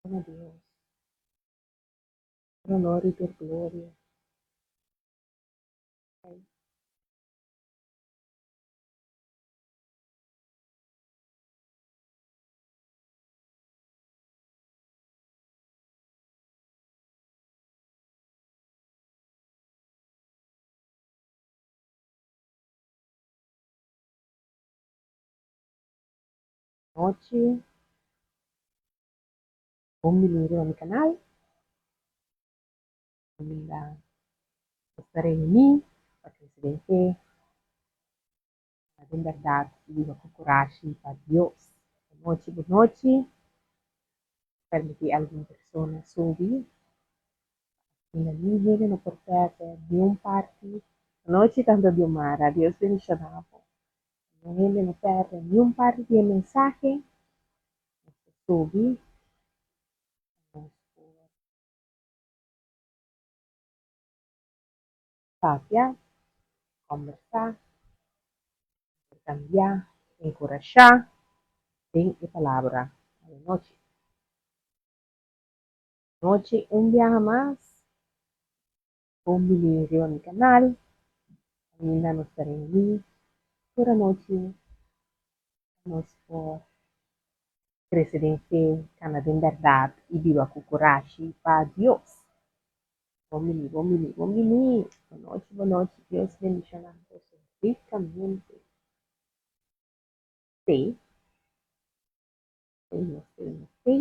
Na Dios tur honor i tur gloria. Nochi. Bon bini riba mi kanal. Kaminda nos ta reuní pa krese den fe, den bèrdat i biba ku kurashi pa Dios. Bonochi, bonochi. Permití algun persona subi. Asina niun hende no por pèrdè niun parti. Bonochi, Tanta Diomara. Dios bendishoná bo. Niun hende no pèrdè niun parti di e mensahe. Nos ta subi pa nos por papia, kòmbersá, interkambiá, enkurashá den e palabra awe nochi. Nochi un biaha mas, bon bini riba mi kanal, kaminda nos ta reuní tur anochi pa nos por krese den fe, kana den bèrdat i biba ku kurashi pa Dios. Bon bini, bon bini, bon bini! Bonochi, bonochi, Dios bendishoná boso rikamente. Stay. Stay, no stay, no stay.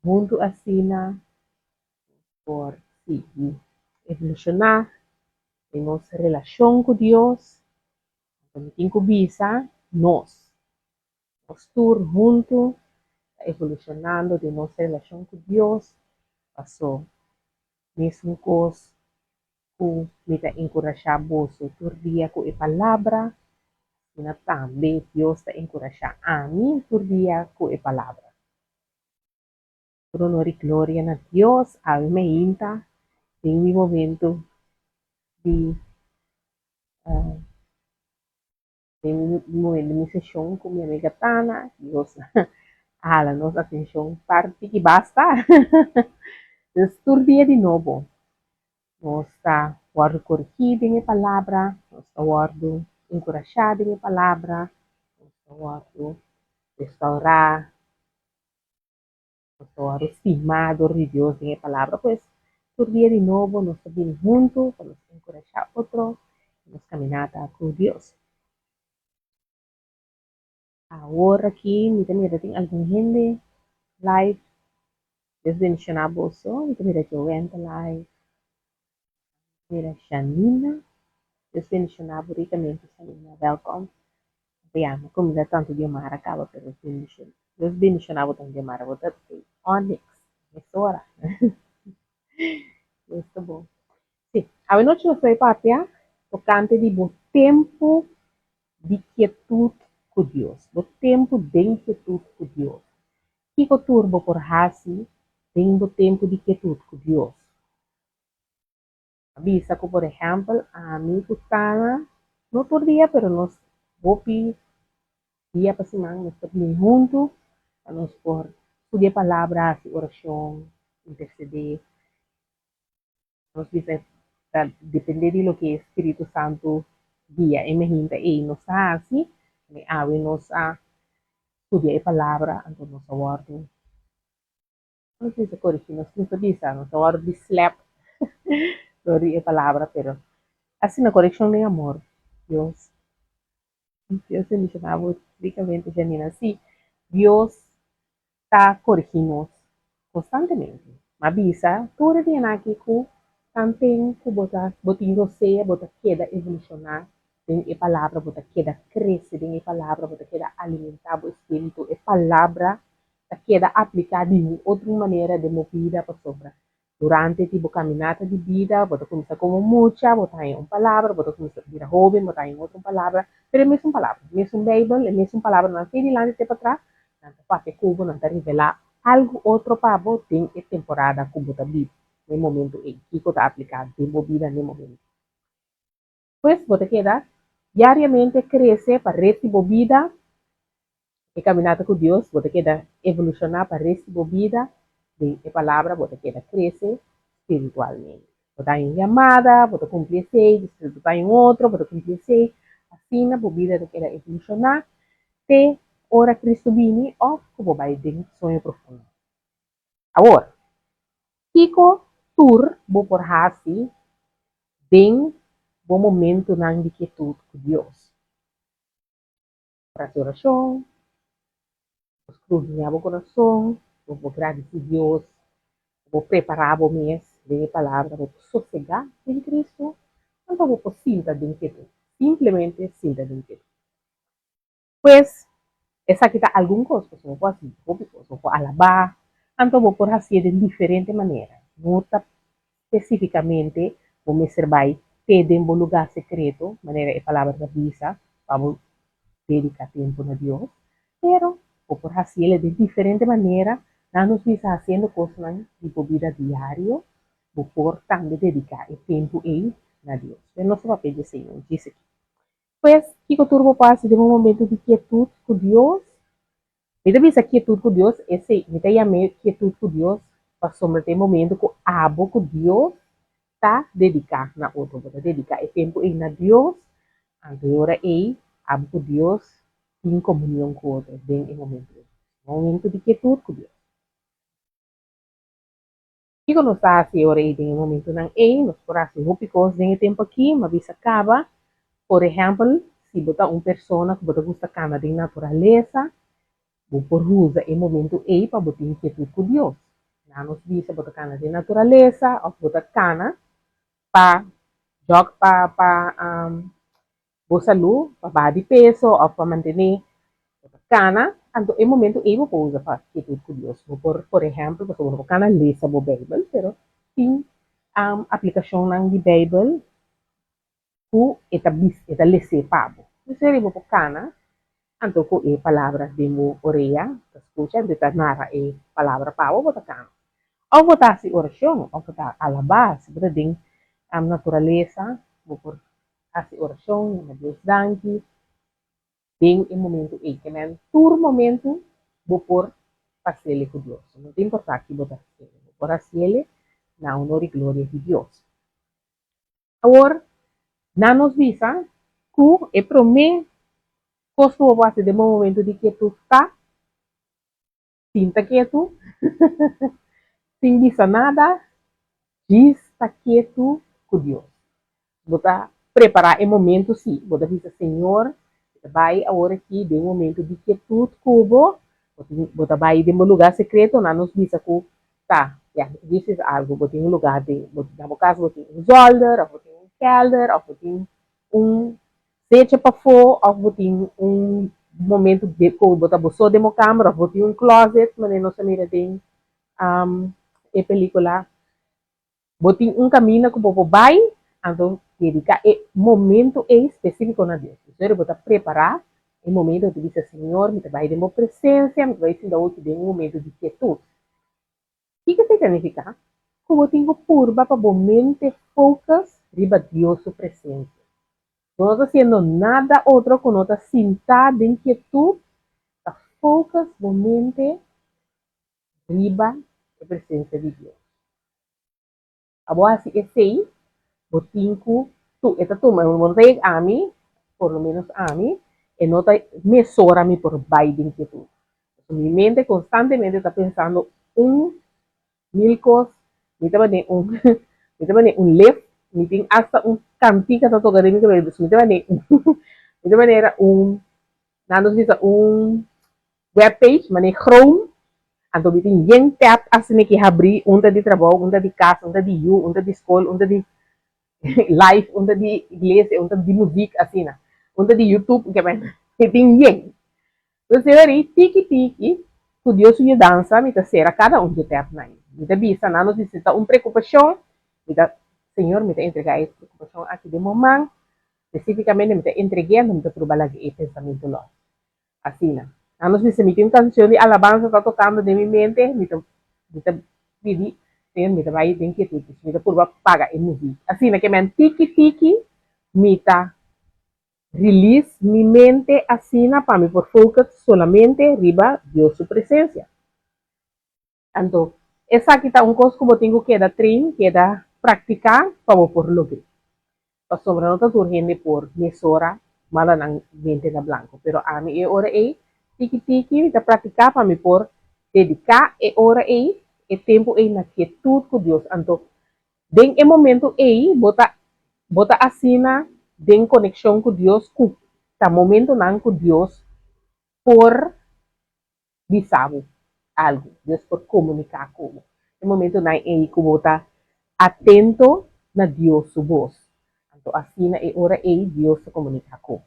Huntu asina nos por sigui evolushoná den nos relashon ku Dios. Anto mi tin ku bisa nos, nos tur huntu ta evolushonando den nos relashon ku Dios, paso mesun kos ku mi ta enkurashá boso tur dia ku e palabra, asina tambe Dios ta enkurashá ami tur dia ku e palabra. Tur honor i gloria na Dios, awe meinta den mi momento di den mi momento di mi seshon ku mi amiga Tana, Dios a hala nos atenshon par tiki basta. Dus tur dia di nobo nos ta wòrdu korigí den e palabra, nos ta wòrdu enkurashá den e palabra, nos ta wòrdu restourá. Nos ta wòrdu stimá dor di Dios den e Palabra. Pues, tur dia di nobo nos ta bini huntu pa nos enkurashá otro den nos kaminata ku Dios. Awor aki mi ta mira tin algun hende live. Dios bendishoná boso. Mi ta mira Joanne ta live. Mira Shanina. Dios bendishoná bo rikamente Shanina. Wèlkòm. Ya, mi kuminsá tantu di Omar a kaba pero Dios bendishoná bo tantu di Omar bo ta onyx mesora. Dios ta bon. Sí, awe nochi nos ta bai papia tokante di bo tempu di kietut ku Dios, bo tempu den kietut ku Dios. Kiko tur bo por hasi den bo tempu di kietut ku Dios? A bisa ku por ehèmpel ami ku Tana no tur dia pero nos hopi dia pa siman nos ta bini huntu pa nos por studia palabra, hasi orashon, intersedé. Nos bisa ta dependé di loke e Spiritu Santu guia e mehinta ei nos ta hasi. Awe nos a studia e palabra anto nos a wòrdu. Nos mester corigi, nos mester bisa, nos ta wòrdu di slap dor di e palabra, pero asina correccion den amor. Dios, Dios bendiciona bo ricamente Janina. Si, Dios ta corigi nos constantemente. M'a bisa tur e dianan aki cu tanten cu bo ta, bo tin rosea, bo ta keda evoluciona den e palabra, bo ta keda crece den e palabra, bo ta keda alimenta bo espiritu. E palabra ta keda apliká di un otro manera den bo bida pasobra durante di bo kaminata di bida bo ta kuminsá komo mucha, bo ta haña un palabra, bo ta kuminsá bira hóben, bo ta haña un otro palabra, pero e mesun palabra, e mesun Beibel, e mesun palabranan te dilanti te patras, nan ta papia ku bo, nan ta revelá algu otro pa bo den e temporada ku bo ta biba na e momentu ei, kiko ta apliká den bo bida na e momentu. Pues bo ta keda diariamente krese pa ret di bo bida. E kaminata ku Dios, bo ta keda evolushoná pa rest di bo bida, den e Palabra bo ta keda krese spiritualmente. Bo ta haña un yamada, bo ta kumpli esei, despues bo ta haña un otro, bo ta kumpli esei, asina bo bida ta keda evolushoná te ora Kristu bini òf ku bo bai den soño profundo. Awor, kiko tur bo por hasi den bo momentunan di kietut ku Dios? Por hasi orashon, bo skrudiñá bo kurason, bo por gradisí Dios, bo por prepará bo mes den e Palabra, bo por sosegá den Kristu, anto bo por sinta den kietut, simplemente sinta den kietut. Pues, esaki ta algun kos, pasobra bo por hasi hopi kos, bo por alabá, anto bo por hasié den diferente manera, no ta spesífikamente bo mester bai te den bo lugá sekreto, manera e Palabra ta bisa, pa bo dediká tempu na Dios, pero bo por hasiel den diferente manera, nan nos bisa hasiendo kosnan di bo bida diario, bo por tambe dediká e tempu ei na Dios. Pero nos ta papia di esei no djis aki. Pues, kiko tur bo por hasi den un momento di kietut ku Dios? Mi ta bisa kietut ku Dios, esei, mi ta yam'é kietut ku Dios pasobra ta e momento ku abo ku Dios ta dediká na otro. Bo ta dediká e tempu ei na Dios, anto e ora ei abo ku Dios tin komunion ku otro den e momento ei. Un momento di kietut ku Dios. Kiko nos ta hasi e ora ei den e momentunan ei? Nos por hasi hopi kos den e tempu akí, ma bisa kaba. Por ehèmpel, si bo ta un persona ku bo ta gusta kana den naturalesa, bo por usa e momentu ei pa bo tin kietut ku Dios. Na nos bisa bo ta kana den naturalesa òf bo ta kana pa jòg pa pa bo salú, pa baha di peso òf pa mantené bo ta kana, anto e momentu ei bo por usa pa kietut ku Dios. Bo por, por ehèmpel, pasobra bo no por kana lesa bo Beibel, pero tin aplikashonnan di Beibel ku e ta bis, e ta les'é pa bo. P'esei bo por kana anto ku e palabra den bo orea ta skucha, anto e ta nara e palabra pa bo, bo ta kana. Òf bo ta hasi orashon, òf bo ta alabá, si bo ta den naturalesa, bo por hasi orashon, yama Dios danki den e momentu ei. Ke men tur momentu bo por pas'ele ku Dios. No ta importá ki bo ta hasiele, bo por hasiele na honor i gloria di Dios. Awor, nan nos bisa ku e promé kos ku bo por hasi den bo momentu di kietut ta sinta ketu, sin bisa nada, djis ta ketu ku Dios. Bo ta prepará e momentu sí, bo ta bisa, Señor, mi ta bai awor aki den un momentu di kietut ku bo, bo tin, bo ta bai den bo lugá sekreto, nan nos bisa ku ta, ya, djis es algu, bo tin un lugá den, bo, na bo kas bo tin un zòlder, òf bo tin un kèlder, òf bo tin un Secha pafó òf bo tin un momentu ku bo ta bo so den bo kamber òf bo tin un closet manera nos a mira den e pelíkula. Bo tin un kaminda ku bo por bai, anto dediká e momentu ei spesífiko na Dios. Entonces bo ta prepará e momentu bo ta bisa, Señor, mi ta bai den bo presensia, mi ta bai sinta hopi den un momentu di kietut. Kiko esei ta nifiká? Ku bo tin ku purba pa bo mente focus riba Dios su presensia. Bo no ta hasiendo nada otro ku no ta sintá den kietut ta focus bo mente riba e presensia di Dios. Pa bo hasi esei, bo tin ku tu e ta tuma, bo no ta yega ami, por lo menos ami, e no ta mesora mi por bai den kietut. Pasobra mi mente konstantemente ta pensando un mil kos, mi ta manera un mi ta manera un lef, mi tin asta un kantika ta toka den mi kabes, dus mi ta manera mi ta manera un Nan nos bisa un webpage manera Chrome, anto mi tin yen tab asina ki habrí, un ta di trabou, un ta di kas, un ta di yu, un ta di skol, un ta di life, un ta di iglesia, un ta di muzik, asina, un ta di YouTube, ke men mi tin yen. Entonces e ora ei tiki tiki ku Dios su yudansa mi ta sera kada un dje tabnan ei. Mi ta bisa nan nos bisa si ta un preokupashon, mi ta, Señor mi ta entregá e preokupashon aki den bo man, Spesífikamente mi ta entreg'é anto mi ta pruba laga e pensamentu lòs. Asina. Anos mi mi tin un kanshon di alabansa ta tokando den mi mente, mi ta mi ta pidi Señor mi ta bai den kietut, mi ta purba paga e muzik. Asina ke men tiki tiki mi ta. Release mi mente asina pa mi por focus solamente riba Dios su presencia. Anto, esaki ta un kos ku bo tin ku keda train, keda praktiká pa bo por logr'é. Pasobra no ta tur hende por mesora manda nan mente na blanko. Pero ami e ora ei, tiki tiki mi ta praktiká pa mi por dediká e ora ei, e tempu ei na kietut ku Dios. Anto, den e momentu ei bo ta bo ta asina den konekshon ku Dios ku ta momentunan ku Dios por bisa bo algu, Dios por komuniká ku bo. E momentunan ei ku bo ta atento na Dios su bos. Anto asina e ora ei Dios ta komuniká ku bo.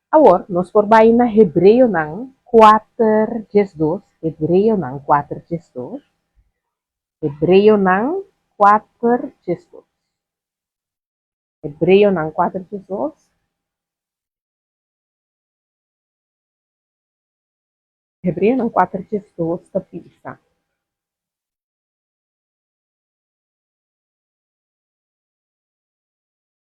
Awor, nos por bai na Hebreonan kuater diesdos, Hebreonan kuater diesdos, Hebreonan kuater diesdos, Hebreonan kuater diesdos. Hebreonan kuater diesdos ta bisa.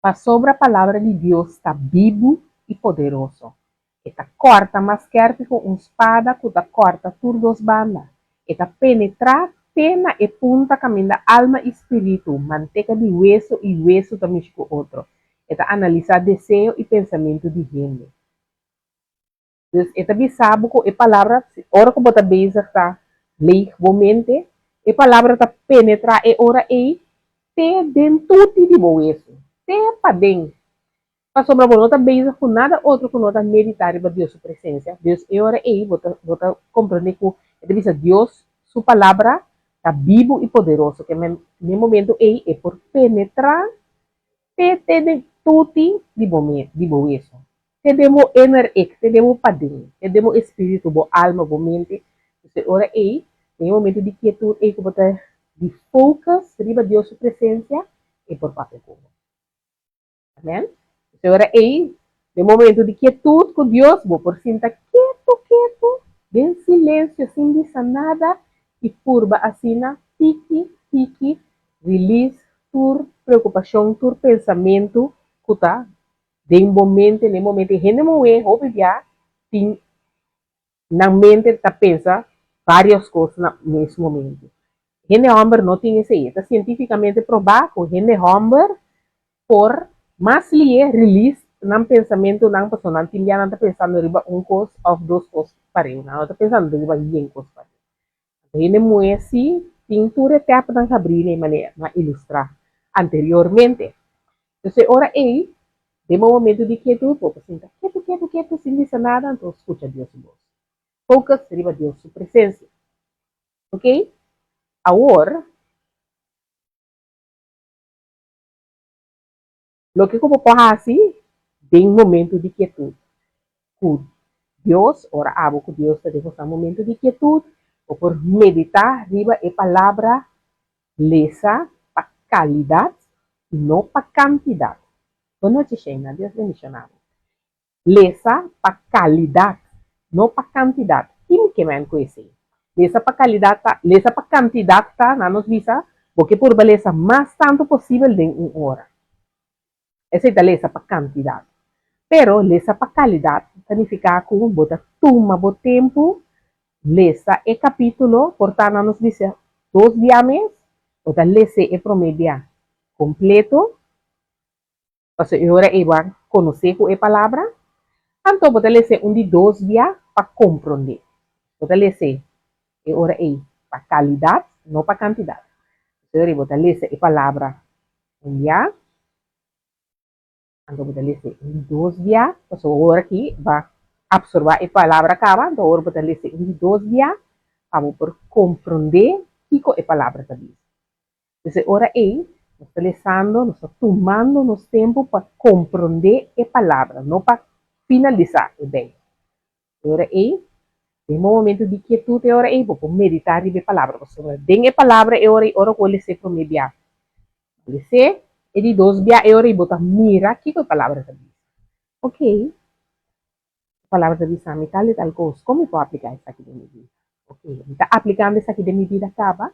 Pasobra Palabra di Dios ta bibu i poderoso. E ta kòrta mas skèrpi ku un spada ku ta kòrta tur dos banda. E ta penetrá te na e punta kaminda alma i spiritu, manteka di wesu i wesu ta mishi ku otro. E ta analisá deseo i pensamentu di hende. Dus e ta bisa bo ku e palabra, ora ku bo ta bezig ta leeg bo mente, e palabra ta penetrá e ora ei te den tuti di bo wesu, te paden. Pasobra bo no ta bezig ku nada otro ku no ta meditá riba Dios su presensia. Dus e ora ei bo ta bo ta komprendé ku e ta bisa Dios su palabra ta bibu i poderoso, ke men den e momento ei e por penetrá te te den tuti di bo me di bo wesu. Te den bo inner ik, te den bo paden, te den bo espíritu, bo alma, bo mente. Dus e ora ei, den e momento di kietud ei ku bo ta di focus riba Dios su presencia, e por papia ku bo. Amen. Dus e ora ei, den momento di kietud ku Dios, bo por sinta ketu ketu, den silencio, sin bisa nada, i purba asina tiki tiki release tur preokupashon, tur pensamentu ku ta Den bo mente, den bo mente. Hende muhé hopi bia tin nan mente ta pensa varios kos na mes momento. Hende hòmber no tin esei. E ta sientífikamente probá ku hende hòmber por mas lié release nan pensamentunan pasobra nan tin bia nan ta pensando riba un kos òf dos kos pareu. Nan no ta pensando riba yen kos pareu. Hende muhé sí tin tur e tèpnan habrí na e manera m'a ilustrá anteriormente. Entonces e ora ei, den bo momento di kietud, bo por sinta ketu, ketu, ketu, sin bisa nada, anto skucha Dios su bos. Focus riba Dios su presencia. Ok? Awor, loke ku bo por hasi den momento di kietud ku Dios, ora abo ku Dios ta den boso momento di kietud, bo por meditá riba e palabra Lesa pa kalidat i no pa kantidat. Bon nochi Sheina, Dios bendiciona bo. Lesa pa kalidat, no pa kantidat. Ki mi ke men ku esei? Lesa pa kalidat ta, lesa pa kantidat ta, nan nos bisa, bo ke purba lesa mas tantu posibel den un ora. Esei ta lesa pa kantidat. Pero lesa pa kalidat ta nifiká ku bo ta tuma bo tempu lesa e kapítulo, por ta nan nos bisa dos bia mes, bo ta les'é e promé bia kompleto, pasobra e ora ei bo a konosé ku e palabra, anto bo ta les'é un di dos bia pa komprondé. Bo ta les'é e ora ei pa kalidat, no pa kantidat. E ora ei bo ta lesa e palabra Un bia, anto bo ta lesa un di dos bia, pasobra awor aki bo a absorbá e palabra kaba, anto awor bo ta lesa un di dos bia pa bo por komprondé kiko e palabra ta bisa. Pues e ora ei nos ta lesando, nos ta tumando nos tempu pa komprondé e palabra, no pa finalisá e Beibel. E ora ei, den bo momento di kietut e ora ei, bo por meditá riba e palabra, pasobra den e palabra e ora ei, ora ku bo les'é promé bia, bo les'é e di dos bia, e ora ei bo ta mira kiko e palabra ta bisa. Ok, e palabra ta bisa mi tal i tal kos, kon mi por apliká esaki den mi bida? Ok, mi ta aplikando esaki den mi bida kaba?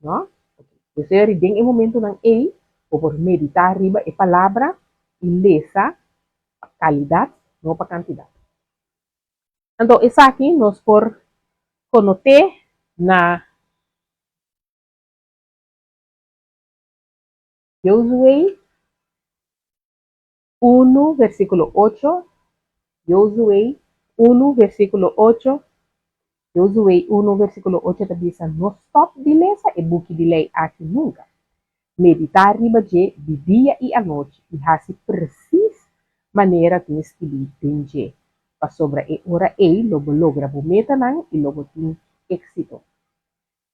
No? Ok, pues e ora ei den e momentunan ei, bo por meditá riba e palabra i lesa pa kalidat, no pa kantidat. Anto esaki nos por konoté na Josué unu versíkulo ocho, Josué unu versíkulo ocho, Josué unu versíkulo ocho ta bisa, No stòp di lesa e buki di lei aki nunka. Meditá riba dje di dia i anochi i hasi presis manera tin skibí den dje, pasobra e ora ei lo bo logra bo metanan i lo bo tin éksito.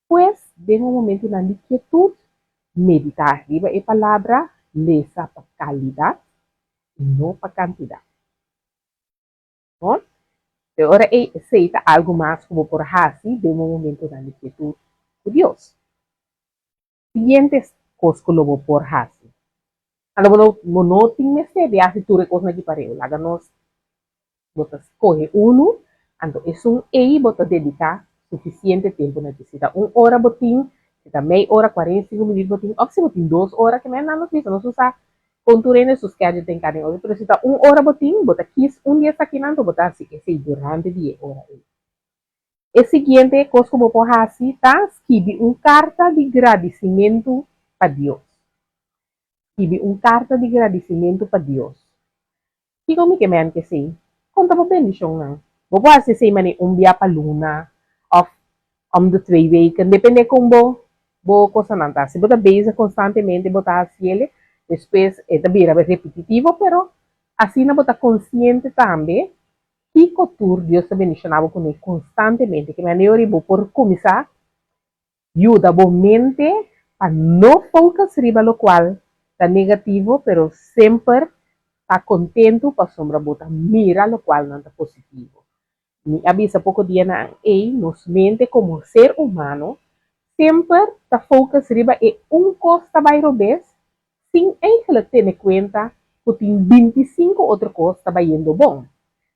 Pues, den un momentunan di kietut, meditá riba e Palabra, lesa pa kalidat i no pa kantidat. Bon, e ora ei esei ta algu mas ku bo por hasi den bo momentunan di kietut ku Dios. Siguiente kos ku lo bo por hasi. Anto bo no bo no tin mester di hasi tur e kosnan aki pareu. Laga nos bo ta skohe unu, anto esun ei bo ta dediká sufisiente tempu na dje. Si ta un ora bo tin, si ta mei ora, 45 minüt bo tin, òf si bo tin dos ora, ke mei nan nos bisa nos usa kon tur hende su schedule ta enka den otro, pero si ta un ora bo tin, bo ta kis un di esakinan, anto bo ta hasi esei durante di e ora ei. E siguiente kos ku bo por hasi ta skibi un karta di gradisimentu pa Dios. Skibi un karta di gradisimentu pa Dios. Kiko mi ke men ku esei? Konta bo bendishonnan. Bo por hasi esei manera un bia pa luna òf om de twee weken, depende kon bo bo kosanan ta. Si bo ta bezig konstantemente bo ta hasiel, despues e ta bira repetitivo, pero asina bo ta konsiente tambe Kiko tur Dios ta bendishoná bo kuné konstantemente? Ke manera ora bo por kuminsá yuda bo mente pa no focus riba lokual ta negativo pero semper ta kontentu pasobra bo ta mira lokualnan ta positivo? Mi a bisa poko dianan ei, nos mente komo ser humano semper ta focus riba e un kos ta bai robes sin eigenlijk tene kuenta ku tin 25 otro kos ta bayendo bon.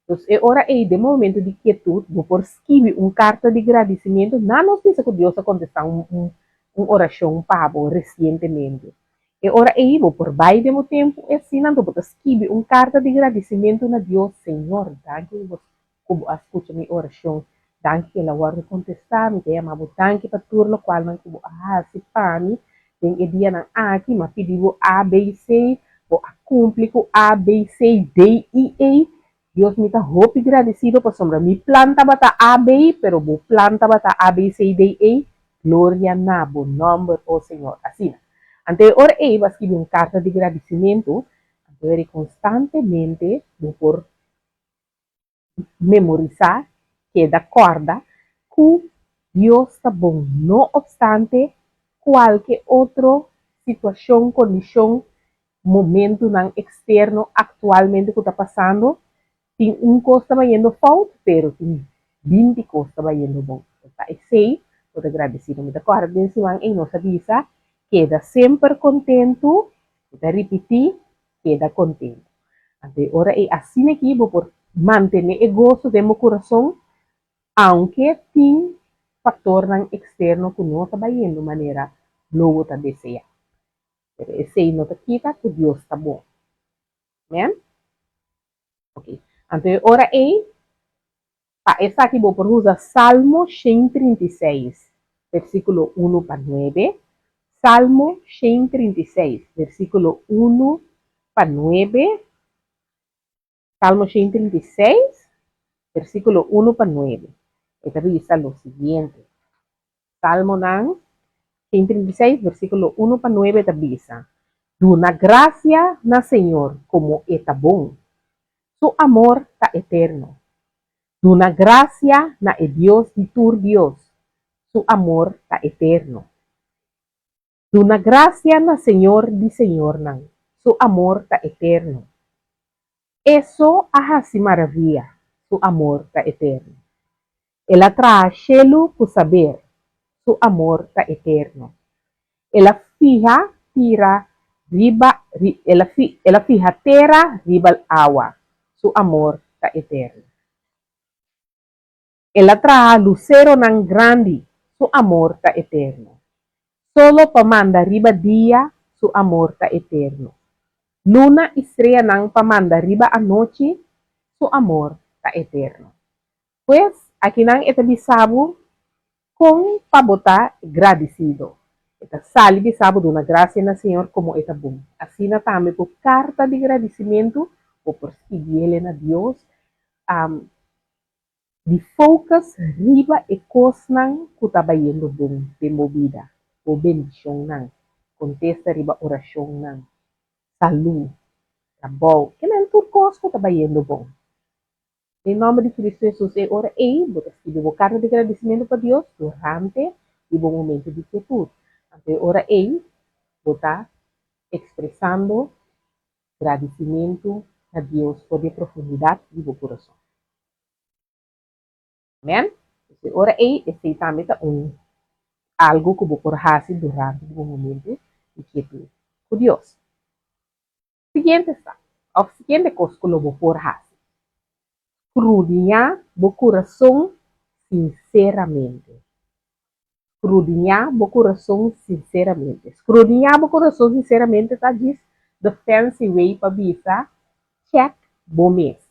Dus e ora ei den momento di kietut bo por skibi un karta di gradisimentu na nos bisa ku Dios a kontestá un un orashon pa bo resientemente. E ora ei bo por bai den bo tempu e asina anto bo ta skibi un karta di gradisimentu na Dios, Señor, danki ku bo ku bo a skucha mi orashon. Danki ku el a wòrdu kontestá. Mi ta yama bo danki pa tur lokualnan ku bo a hasi pa mi den e dianan aki. Mi a pidi bo A, B, C, bo a kumpli ku A, B, C, D i E. Dios, mi ta hopi gradisido pasobra mi plan tabata A, B, pero bo plan tabata A, B, C, D, E. Gloria na bo nòmber, o Señor. Asina. Anto e ora ei bo a skibi un karta di gradisimentu, anto eri konstantemente bo por memorisá, keda kòrda ku Dios ta bon no opstante kualke otro situashon, kondishon, momentunan eksterno aktualmente ku ta pasando. Tin un kos ta bayendo fout, pero tin 20 kos ta bayendo bon. Pa esei bo ta gradesido. Mi ta kòrda den siman ei nos a bisa, keda semper kontentu, mi ta ripití, keda kontentu. Anto e ora ei asina aki bo por mantené e goso den bo kurason aunke tin faktornan eksterno ku no ta bayendo manera lo bo ta deseá. Pero esei no ta kita ku Dios ta bon. Amen? Ok. Anto e ora ei Pa esaki bo por usa Salmo 136, versíkulo unu pa nuebe, Salmo 136, versíkulo unu pa nuebe, Salmo 136, versíkulo unu pa nuebe. E ta bisa lo siguiente, Salmonan 136, versíkulo unu pa nuebe ta bisa, Duna grasia na Señor komo e ta bon. Su amor ta eterno. Duna grasia na e Dios di tur dios, Su amor ta eterno. Duna grasia na Señor di señornan, Su amor ta eterno. E so a hasi maravia, Su amor ta eterno. El a traha shelu ku saber, Su amor ta eterno. El a fiha tira riba el a el a fiha tera riba awa, Su amor ta eterno. El a traha luseronan grandi, Su amor ta eterno. Solo pa manda riba dia, Su amor ta eterno. Luna i streanan pa manda riba anochi, Su amor ta eterno. Pues, akinan e ta bisa bo kon pa bo ta gradisido. E ta sali bisa bo duna grasia na Señor komo e ta bon. Asina tambe ku karta di gradisimentu bo por skibiel na Dios di focus riba e kosnan ku ta bayendo bon den bo bida, bo bendishonnan, kontesta riba orashonnan, salú, trabou, kinan tur kos ku ta bayendo bon. Den nòmber di Kristu Hesus e ora ei bo ta skibi bo karta di gradisimentu pa Dios durante di bo momentu di kietut. Anto e ora ei bo ta ekspresando gradisimentu na Dios for di e profundidat di bo kurason. Amen. E ora ei esei tambe ta un algu ku bo por hasi durante di bo momentu di kietut ku Dios. Siguiente stap, òf siguiente kos ku lo bo por hasi, Skrudiñá bo kurason sinseramente. Skrudiñá bo kurason sinseramente. Skrudiñá bo kurason sinseramente ta djis the fancy way pa bisa chèk bo mes.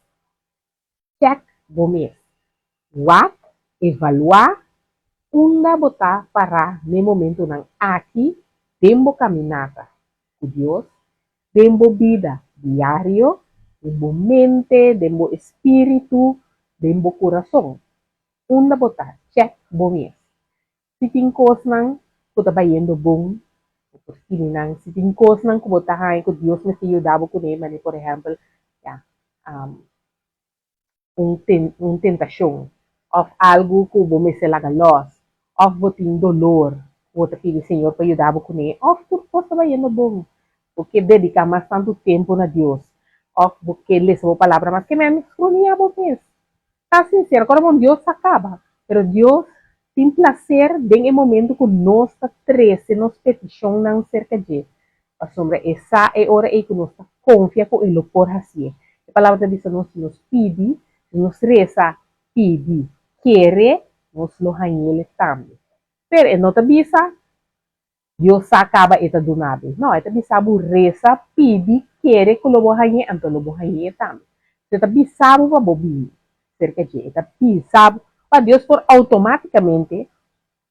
Chèk bo mes. Wak, evaluá, unda bo ta pará n'e momentunan aki den bo kaminata ku Dios, den bo bida diario, den bo mente, den bo espíritu, den bo kurason. Unda bo ta? Chèk bo mes. Si tin kosnan ku ta bayendo bon, bo por skibi nan. Si tin kosnan ku bo ta haña ku Dios mester yuda bo kuné, manera por ehèmpel, ya, un ten un tentashon òf algu ku bo mester laga lòs òf bo tin dolor ku bo ta pidi Señor pa yuda bo kuné òf tur kos ta bayendo bon, bo ke dediká mas tantu tempu na Dios òf bo ke lesa bo palabra mas ke mèn skrunia bo mes. Ta sinsero, kòrda bon Dios sa kaba, pero Dios tin plaser den e momentu ku nos ta trese nos petishonnan serka dje, pasobra e sa e ora ei ku nos ta konfia ku e lo por hasié. E Palabra ta bisa nos si nos pidi, si nos resa, pidi, kere, nos lo hañ'el tambe. Pero e no ta bisa, Dios sa kaba e ta duna bo. No, e ta bisa bo resa, pidi, kere ku lo bo hañ'é, anto lo bo hañ'é tambe. E ta bisa bo pa bo bini serka dje. E ta bisa bo pa Dios por outomátikamente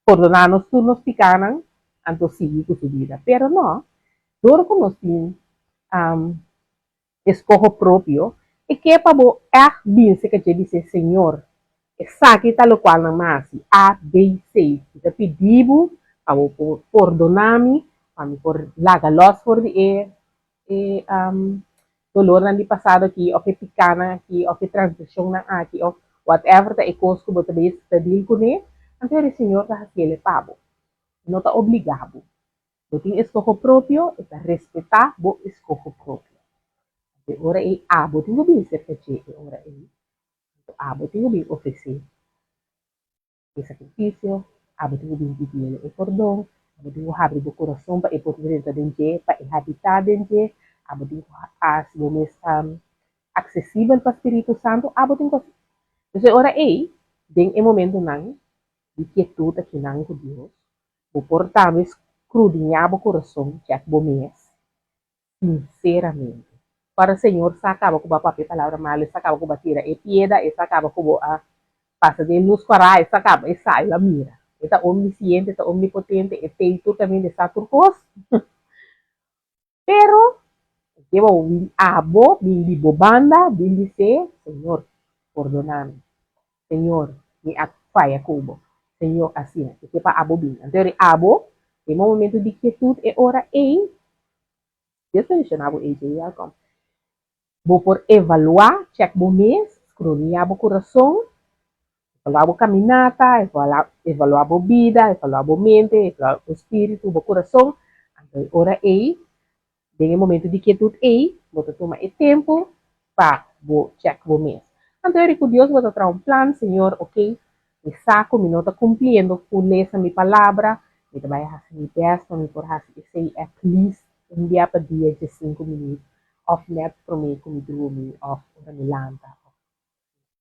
pordoná nos tur nos pikánan, anto sigui ku su bida. Pero no, dor ku nos tin eskoho propio, e ke pa bo ègt bin serka dje bis'é, Señor, esaki ta lokual nan m'a hasi, A, B, C. Mi ta pidi bo pa bo por pordoná mi, pa mi por laga lòs for di e e dolornan di pasado aki, òf e pikánan aki, òf e transgreshonnan aki, òf whatever ta e kos ku bo ta bezig ta deal kuné, anto e Señor ta hasiel e pa bo. E no ta obligá bo. Bo tin eskoho propio, e ta respetá bo eskoho propio. Anto e ora ei abo tin ku bin serka dje e ora ei. Anto abo tin ku bin ofresé e sakrifisio, abo tin ku bin pidiel e pordon, abo tin ku habri bo kurason pa e por drenta den dje, pa e habitá den dje, abo tin ku hasi bo mes aksesibel pa Spiritu Santu, abo tin ku hasi. Entonces e ora ei, den e momentunan di kietut akinan ku Dios, Bo por tambe skrudiñá bo kurason, chèk bo mes sinseramente. Ora Señor sa kaba ku bo a papia palabra malu, e sa kaba ku bo a tira e pieda, e sa kaba ku bo a pasa den lus kòrá, e sa kaba, e sa, el a mira. E ta omnisiente, e ta omnipotente, e tei tur kaminda, e sa tur kos. Pero, e ke bo bin abo, bin di bo banda, bin bis'é, Señor, pordoná mi. Señor, mi a faya ku bo. Señor, asina, e ke pa abo bin. Anto eri abo, den bo momento di kietut e ora ei, Dios bendishoná bo, AJ, welkom. Bo por evaluá, chèk bo mes, skrudiñá bo kurason, evaluá bo kaminata, evaluá bo bida, evaluá bo mente, evaluá bo spiritu, bo kurason. Anto e ora ei, den e momentu di kietut ei, bo ta tuma e tempu pa bo chèk bo mes. Anto eri ku Dios bo ta traha un plan, Señor, oke, mi sa ku mi no ta kumpliendo ku lesa mi palabra, mi ta bai hasi mi bèst pa mi por hasi esei at least un bia pa dia djesinku minüt òf nèt promé ku mi drumi òf ora mi lanta òf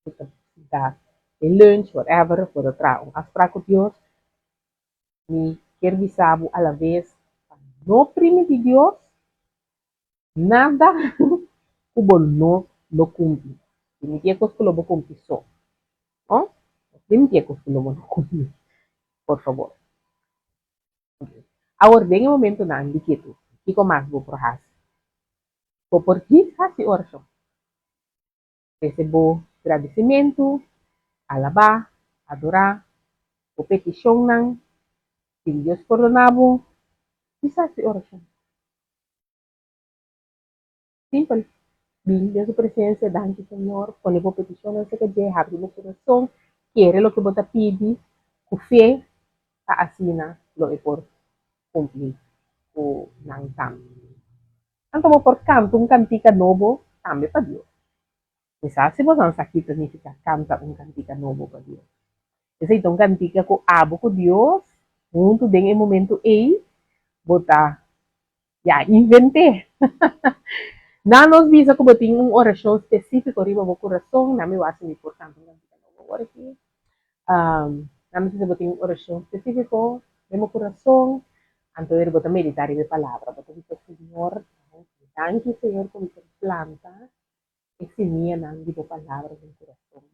ku ta sinta den lunch whatever bo ta traha un afsprak ku Dios mi kier bisa bo alaves pa no primiti Dios nada ku bo no lo kumpli. Primintí e kos ku lo bo kumpli so. No? No primintí e kos ku lo bo no kumpli. Por fabor. Awor, den e momentunan di kietut, kiko mas bo por hasi? Bo por djis hasi orashon. Trese bo gradisimentu, alabá, adorá, bo petishonnan, pidi Dios pordoná bo, djis hasi orashon. Simpel. Bin den su presencia, danki Señor, pone bo peticionnan cerca dje, habri bo curason, kere loke bo ta pidi cu fe, pa asina lo e por cumpli cu nan tambe. Anto bo por canta un cantica nobo tambe pa Dios. Mi sa si boso sa ki ta nifica canta un cantica nobo pa Dios. Esei ta un cantica cu abo cu Dios hunto den e momento ei bo ta Ya, invent'é! Nan nos bisa ku bo tin un orashon spesífiko riba bo kurason. Nan mi wak si mi por kanta un kantika nobo awor aki. Nan mi bisa bo tin un orashon spesífiko den bo kurason, anto bo ta meditá riba e palabra. Bo ta bisa, Señor, danki. Danki, Señor, ku mi por planta e simianan di bo palabra den kurason.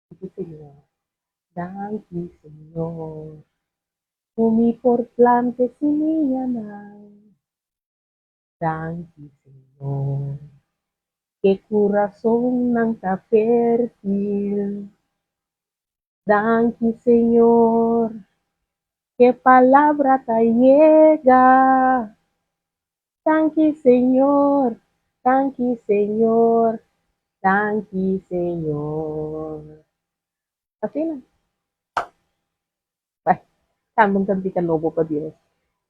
Danki Señor, danki Señor, ku mi por planta e simianan. Danki Señor, k'e kurasonnan ta fértil. Danki Señor, k'e palabra ta yega. Danki Señor, danki Señor, danki Señor. Asina. Bai, kanta un kantika nobo pa Dios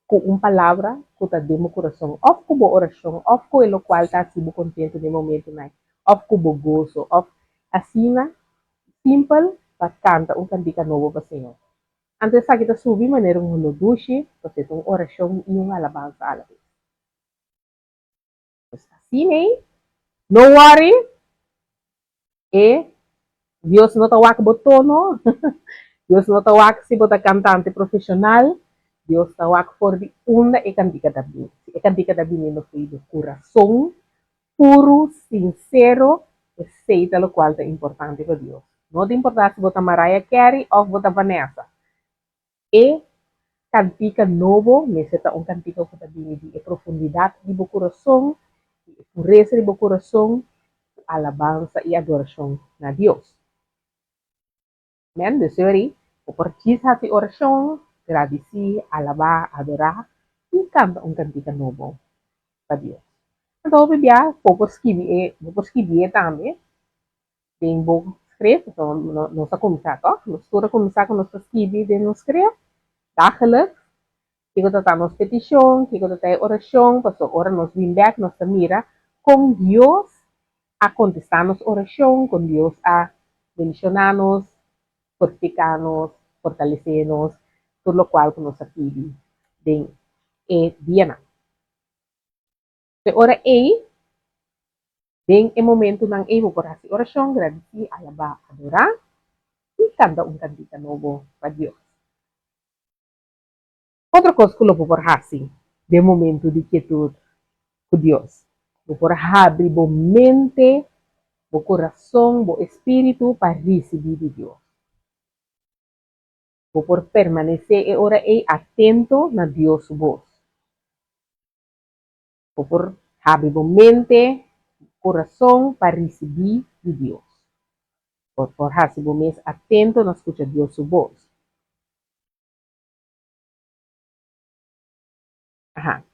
ku un palabra ku ta den bo kurason, òf ku bo orashon, òf ku e lokual ta hasi bo kontentu den momentunan, òf ku bo goso, òf asina simpel pa kanta un kantika nobo pa Señor. Anto esaki ta subi manera un holó dushi, pasobra e ta un orashon i un alabansa a la bes. Pues asina ei, no worry, e Dios no ta wak bo tono, Dios no ta wak si bo ta kantante profeshonal, Dios ta wak for di unda e kantika ta bini. Si e kantika ta biniendo for di bo kurason puru, sinsero, esei ta lokual ta importante pa Dios. No ta importá si bo ta Mariah Carey òf bo ta Vanessa. E kantika nobo mester ta un kantika ku ta bini di e profundidat di bo kurason, di e puresa di bo kurason, ku alabansa i adorashon na Dios. Amen. Dus yori, bo por djis hasi orashon, gradisí, alabá, adorá i kanta un kantika nobo pa Dios. Anto hopi bia bo por skibi e, bo por skibié tambe den bo skref, pasobra nos a kuminsá tòg? Nos tur a kuminsá ku nos ta skibi den nos skref dagelijks kiko ta ta nos petishon, kiko ta ta e orashon, pasobra ora nos bin bèk nos ta mira kon Dios a kontestá nos orashon, kon Dios a bendishoná nos, fortifiká nos, fortalesé nos, tur lokual ku nos a pidi den e dianan. E ora ei, den e momentunan ei bo por hasi orashon, gradisí, alabá, adorá i kanta un kantika nobo pa Dios. Otro kos ku lo bo por hasi den momentu di kietut ku Dios, bo por habri bo mente, bo kurason, bo espíritu pa risibí di Dios. Bo por permanesé e ora ei atento na Dios su bos. Bo por habri bo mente, bo kurason pa risibí di Dios. Bo por hasi bo mes atento na skucha Dios su bos. Aha.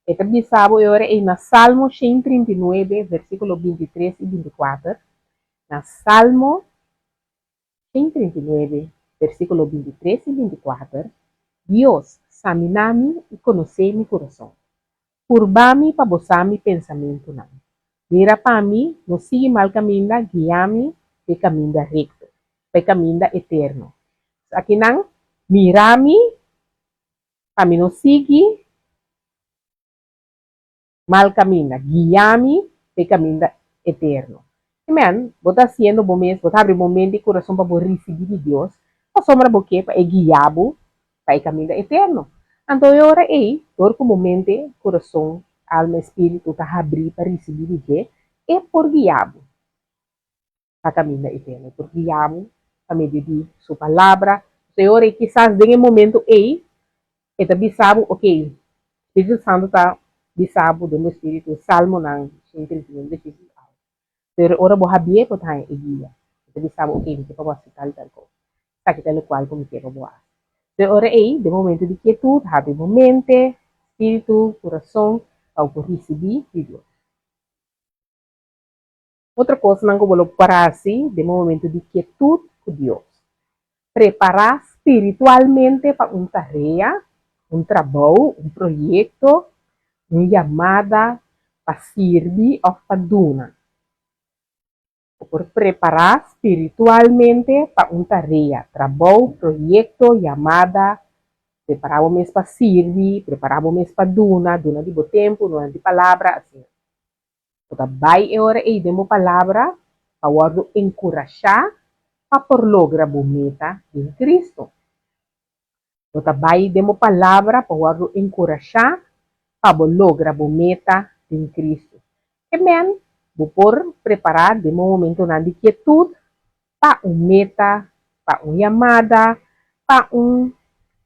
E ta bisa bo e ora ei na Salmo 139, versíkulo 23 i 24. Na Salmo 139, versíkulo 23 i 24, Dios, saminá mi i konosé mi kurason. Purba mi pa bo sa mi pensamentunan. Mira pa mi, no sigui mal kaminda, guia mi pa e kaminda rekto, pa e kaminda eterno. Akinan, mira mi pa mi no sigui mal kaminda, guia mi pa e kaminda eterno. Amen. Bo ta hasiendo bo mes, bo ta habri bo mente i kurason pa bo risibí di Dios, pasobra bo ke pa e guia bo pa e kaminda eterno. Anto e ora ei, dor ku bo mente, kurason, alma i spiritu ta habrí pa risibí di dje, e por guia bo. Pa kaminda eterno. E por guia bo pa medio di su palabra. Señor, i kisas den e momento ei e ta bisa bo, ok, Spiritu Santu ta bisa bo den bo spiritu Salmonan 139 versíkulo awe. Pero ora bo habié bo ta haña e guia. E ta bisa bo, ok, mi ke pa bo hasi tal i tal kos. Esaki ta lokual ku mi ke pa bo hasi. Pero ora ei, den momento di kietut, habri bo mente, spiritu, kurason pa bo por risibí di Dios. Otro kosnan ku bo lo por hasi den bo momentu di kietut ku Dios. Prepará spiritualmente pa un tarea, un trabou, un proyekto, un yamada pa sirbi òf pa duna. Bo por prepará spiritualmente pa un tarea, trabou, proyekto, yamada, prepará bo mes pa sirbi, prepará bo mes pa duna, duna di bo tempu, duna di palabra, asina. Bo ta bai e ora ei den bo palabra pa wòrdu enkurashá pa por logra bo meta den Kristu. Bo ta bai den bo palabra pa wòrdu enkurashá pa bo logra bo meta den Kristu. Ke men bo por prepará den bo momentonan di kietut pa un meta, pa un yamada, pa un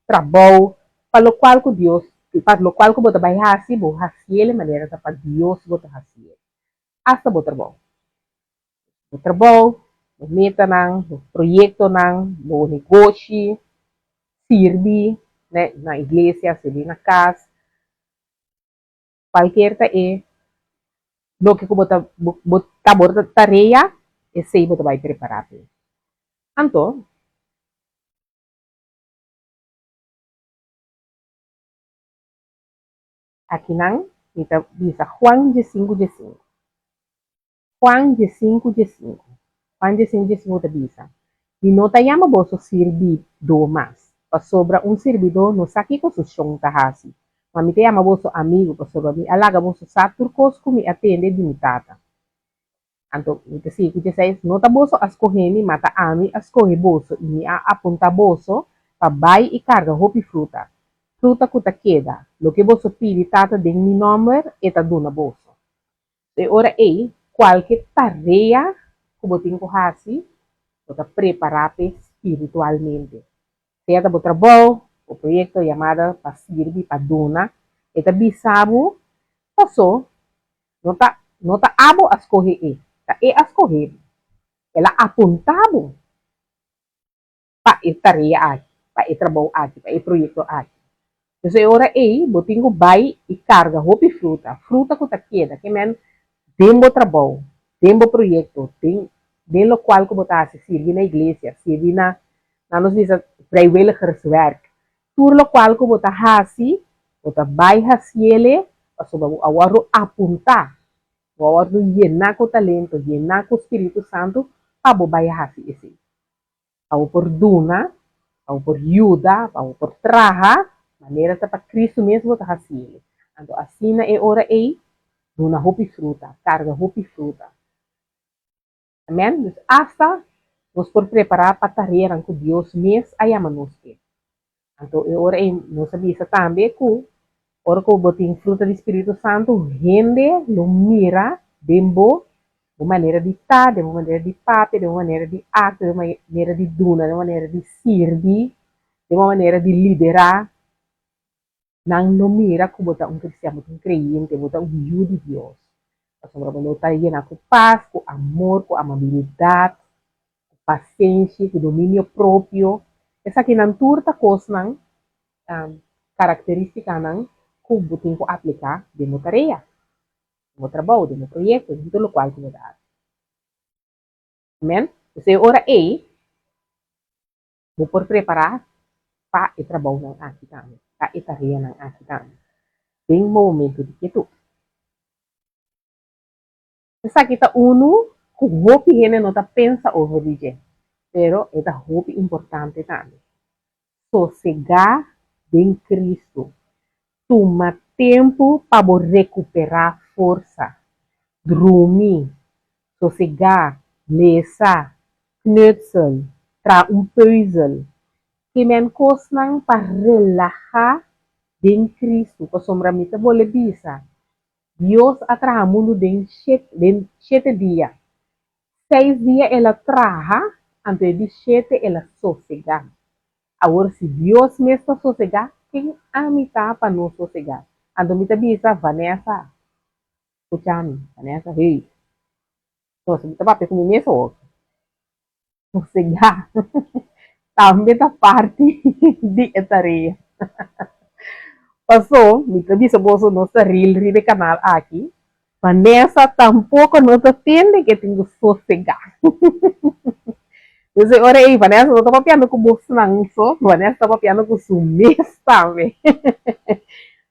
trabou, pa lokual ku Dios, pa lokual ku bo ta bai hasi, bo hasiel e manera ta pa Dios bo ta hasiel. Asta bo trabou. Bo trabou, bo metanan, bo proyektonan, bo negoshi, sirbi na iglesia, sirbi na kas. Cualkier ta e loke cu bo ta bo ta bo tarea, esey bo ta bay prepara p'e. Anto, akinan mi ta bisa Juan diesinku diesinku. Juan diesinku diesinku. Juan diesinku diesinku ta bisa, Mi no ta yama boso sirbidó mas, pasobra un sirbidó no sa kiko su shon ta hasi. Ma mi ta yama boso amigu, pasobra mi a laga boso sa tur kos ku mi a tende di mi Tata. Anto mi ta sigui ku dieseis, No ta boso a skohe mi, ma ta ami a skohe boso, i mi a apuntá boso pa bai i karga hopi fruta, fruta ku ta keda. Loke boso pidi Tata den mi nòmber, e ta duna boso. E ora ei, kualke tarea ku bo tin ku hasi, bo ta prepará p'e spiritualmente. Sea ta bo trabou, bo proyekto, yamada pa sirbi, pa duna, e ta bisa bo pasó no ta no ta abo a skohe e, ta e a skohe bo. El a apuntá bo. pa e tarea aki, pa e trabou aki, pa e proyekto aki. Entonces e ora ei bo tin ku bai i karga hopi fruta, fruta ku ta keda, ke men den bo trabou, den bo proyekto, den den lokual ku bo ta hasi, sirbi na iglesia, sirbi na, na nos bisa vrijwilligerswerk, tur lokual ku bo ta hasi, bo ta bai hasiele pasobra bo a wòrdu apuntá, bo a wòrdu yená ku talento, yená ku Spiritu Santu pa bo bai hasi esei. Pa bo por duna, pa bo por yuda, pa bo por traha, manera ta pa Cristo mes bo ta haciele. Anto asina e ora ei, duna hopi fruta, carga hopi fruta. Amen. Dus asta nos por prepara pa tareanan cu Dios mes a yama nos p'e. Anto e ora ei nos a bisa tambe ku ora ku bo tin fruta di spiritu santu hende lo mira den bo, bo manera di ta, den bo manera di papia, den bo manera di aktua, den bo manera di duna, den bo manera di sirbi, den bo manera di liderá. Nan lo mira ku bo ta un kristian, bo ta un kreyente, bo ta un yu di Dios. Pasobra bo lo ta yena ku pas, ku amor, ku amabilidat, ku pasenshi, ku dominio propio. Esakinan tur ta kosnan, karakteristikanan ku bo tin ku apliká den bo tarea, den bo trabou, den bo proyekto, den tur lokual ku bo ta hasi. Amen. P'esei e ora ei bo por prepará pa e trabounan aki tambe, pa e tareanan aki tambe, den momentu di kietut. Esaki ta unu ku hopi hende no ta pensa over di dje, pero e ta hopi importante tambe. Sosegá den Kristu. Tuma tempu pa bo rekuperá forsa. Drumi, sosegá, lesa, knutsel, traha un pùzel. Kimen kosnan pa relahá den Kristu, pasobra mi ta bole bisa, Dios a traha mundu den den shete dia. Seis dia el a traha, anto e di shete el a sosegá. Awor si Dios mes ta sosegá, ken ami ta pa no sosegá? Anto mi ta bisa, Vanessa, scucha mi, Vanessa, hey. Nos, mi ta papia cu mi mes awor. Sosegá tambe ta parti di e tarea. Paso, mi ta bisa boso nos ta ril riba e kanal aki, Vanessa tampoko no ta tende ke tin ku sosegá. Entonces e ora ei Vanessa no ta papiando ku bosnan so, Vanessa ta papiando ku su mes tambe.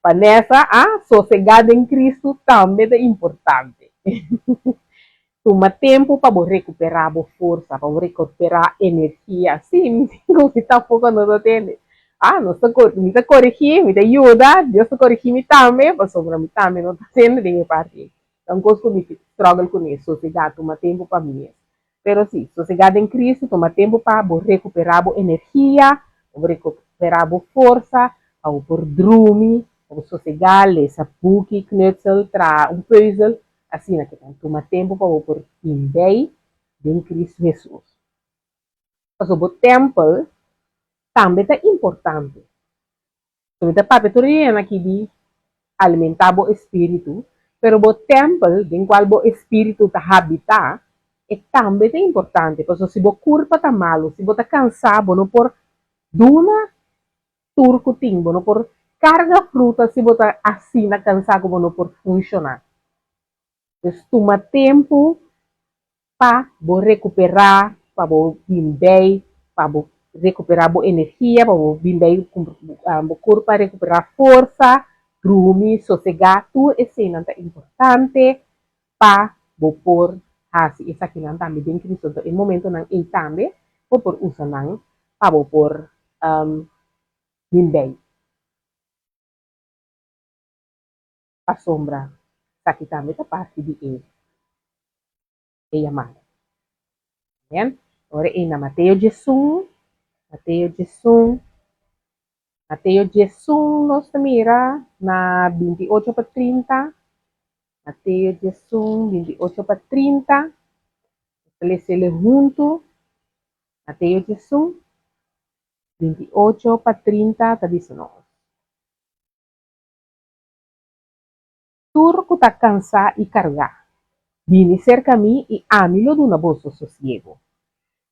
Vanessa, ah, sosegá den Cristo tambe ta importante. Tuma tempu pa bo rekuperá bo forsa, pa bo rekuperá energia. Sí, mi tin ku mi tampoko no ta tende. Ah, nos ta kor, mi ta korigí, mi ta yuda, Dios ta korigí mi tambe, pasobra mi tambe no ta tende den e parti ei. Ta un kos ku mi struggle kuné, sosegá, tuma tempu pa mi mes. Pero sí, sosegá den Cristo, tuma tempu pa bo rekuperá bo energia, pa bo rekuperá bo forsa, pa bo por drumi, pa bo sosegá, lesa buki, knutsel, traha un pùzel, Asina ke ta tuma tempu pa bo por tin bei den Cristo Hesus. Pasobra bo tèmpel tambe ta importante. So mi ta papia tur e dianan aki di alimentá bo espíritu, pero bo tèmpel den kual bo espíritu ta habitá, e tambe ta importante. Pasobra si bo kurpa ta malu, si bo ta kansá, bo no por duna tur ku tin. Bo no por karga fruta si bo ta asina kansá ku bo no por funshoná. Dus tuma tempu pa bo rekuperá, pa bo bin bei, pa bo rekuperá bo energia, pa bo bin bei ku bo kurpa rekuperá forsa, drumi, sosegá, tur eseinan ta importante pa bo por hasi esakinan tambe den Cristo. Enton e momentonan ei tambe bo por usa nan pa bo por bin bei. Pasobra esaki tambe ta parti di e e yamada. Amen. Ora ei na Mateo 11, Mateo 11, Mateo 11 nos ta mira na 28 pa 30. Mateo 11, 28 pa 30. Nos ta lesele huntu. Mateo 11, 28 pa 30 ta bisa nos. Tur ku ta kansá i kargá, bini serka mi i ami lo duna boso sosiegu.